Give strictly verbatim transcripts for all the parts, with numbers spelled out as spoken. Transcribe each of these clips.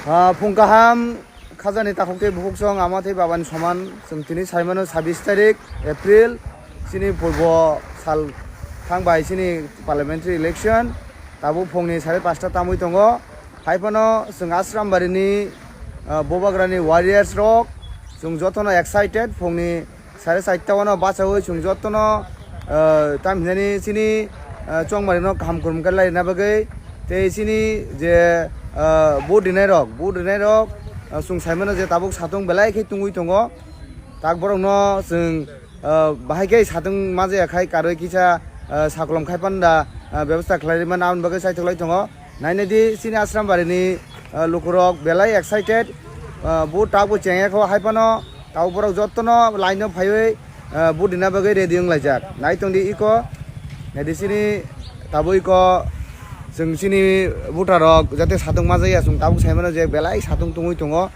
Ah, phung kaham khajani takhuk tei bukhuk song ama tei babani soman chwng tini saimano sabis tarik April chini purbo sal thang bai chini parliamentary election tabuk phungni sare pasta tamwi tongo. Haiphano chwng Asrambari ni, ah, Bubagra ni warriors rok chwng jotono excited phungni sare chaita o no bachaui chwng jotono, ah, tam hinani chini, ah, chongmari no kaham kurum khe laina bagwi tei chini je, ah, vote rinai rok, vote rinai rok, ah, chwng saimano je tabuk satung belai khe tungwi tongo. Tak borok no chwng, ah, bahai khe satung ma jaya khai karwi kisa, ah, sakolom khai panda, ah, bebostha khlai rwmani aboni bagwi chaithok lai tongo. Nainai di chini Asrambari ni, ah, lukurok belai excited, ah, bo tabuk chengya kho haiphano tabuk borok jotono line o phaiwi, ah, vote rina bagwi ready wng laijak. Nai tong di iko, nai di chini tabuk iko chwng chini voter rok jate satung ma jaya chwng tabuk saimano je belai satung tungwi tongo.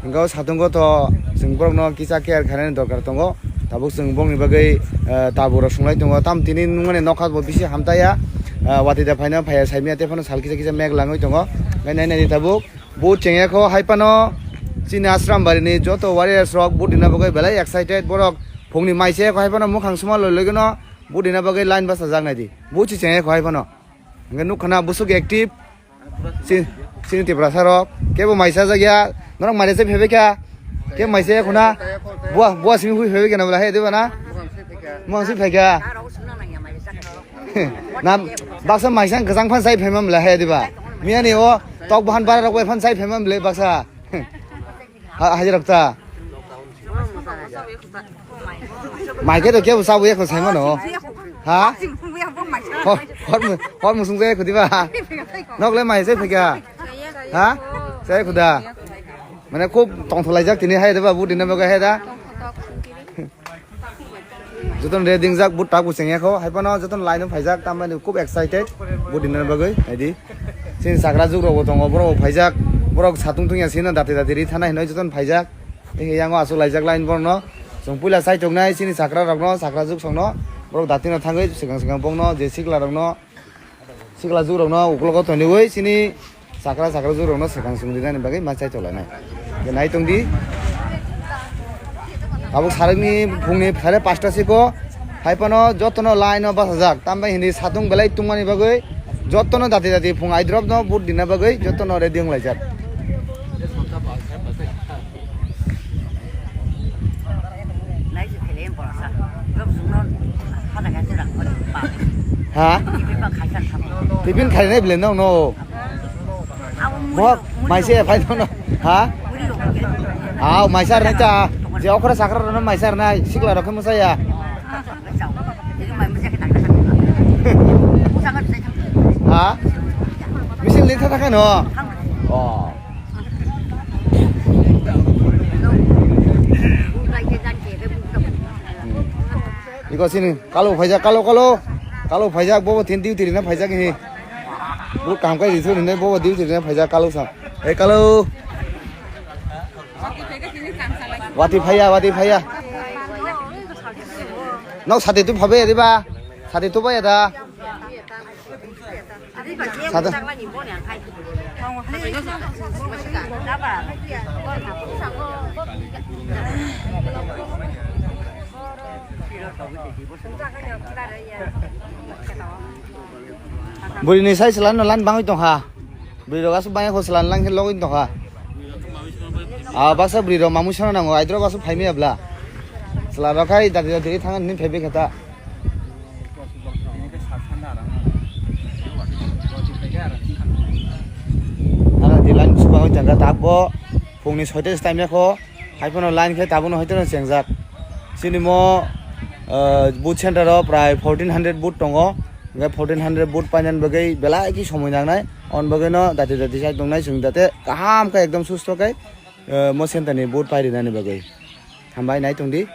Hingke o satungo to chwng borokno kisa care khainani dorkar tongo. Tabuk chwng bongni bagwi, eh, tabuk rok swngwlai tongo. Tam tini nungmani nokha bo bisi hamtaya. Eh, watwi da phaina phaiya saimanya tei phano sal kisa kisa meg langwi tongo. Hingke nai nai di tabuk bo chengya kho hai phano chini Asrambari ni joto warriors rok vote rina bagwi belai excited. Borok phungni mai se kho hai phano mukhang suma loi loi gano vote rina bagwi line bachajak nai di. Bo chi chengya kho hai phano. Hingke nukha na busuk active. Chini Tiprasa rok kebo mai sajak ya, norok mai se phebe kha, ke mai se khuna, bua bua simi hui phebe kha na bla he diba na, mo si phai kha, na baksa mai sang kwchang phan sai phema bla he diba, miya ni o tok bahan bara rok bai phan sai phema bla baksa. Ha, hajirok ta. Mai khe to kebo sabo yakho sai mano. Ha? Hor, hor mu-, hor musung jaya khudiba. Nok le mai sai phika. Ha? Sai khuda. Mane khub tongthok laijak tini hai da ba, bu dinna baga hai da. Joton re dingjak, but tak bo chengya kho, hai phano joton line o phaijak, tamani khub excited, but dinner bagwi, naidi. Chini chakra jug rok bo tongo, borok bo phaijak, borok satung tungya sino dati dati ri thana hinwi joton phaijak. Ei yang o aswk laijak line borok no, chwng puila chaitok nai chini chakra rok no, chakra jug song no, borok dati no thangwi swkang swkang bong no, je sikla rok no, sikla jug rok no uklogo toniwi chini chakra chakra jug rok no swkang swkang rinani bagwi ma chaitok lainai. Nai tong di. Tabuk sarikni phungni phare pasta siko hai phano jotono line o bachajak. Tambai hindi satung belai tungmani bagwi jotono dati dati phung aidrop no but dina bagwi jotono ready wng laijak. Ha? Tiffin khainai bile nong no. Bo mai se phai no. Ha? Aw mai sar nai ta. Je okra sakra no mai sar nai sikla rok khe musa ya. Ha? Misil ni thata khe no. Oh. Iko sini, kalo phaijak, kalo, kalo. Kalo phaijak, bobo tin duty rina phaijak hi. Bu kam kai risu rina bobo duty rina phaijak kalo sa. Hey, kalo. Wati phaiya, wati phaiya. Nok sati tu phabe ya diba? Sati tu ba ya da? Sada. Bwrwini sai chwla no lan bangwi tongkha. Bwrwi rok aswk bangya kho chwla no lan khe logwi tongkha. Ah, baksa bwrwi rok mamwi sano nango, aidrop aswk phaimaya bwla. Chwla rok khai dati dati thang nini phaibai khe ta. Ano di line chuba hoi tangka tak bo phungni soita se taimya kho, hai phano line khe tabukno hoi tongno chengjak. Chini mo, ah, booth center o prai fourteen hundred booth tongo, hingkhe fourteen hundred booth painani bagwi belai khe somoi nangnai, on bagwi no dati dati sai tongnai chwng jate kaham khe ekdom susto khe, ah, mo center ni booth pai rinani bagwi. Hambai nai tongdi.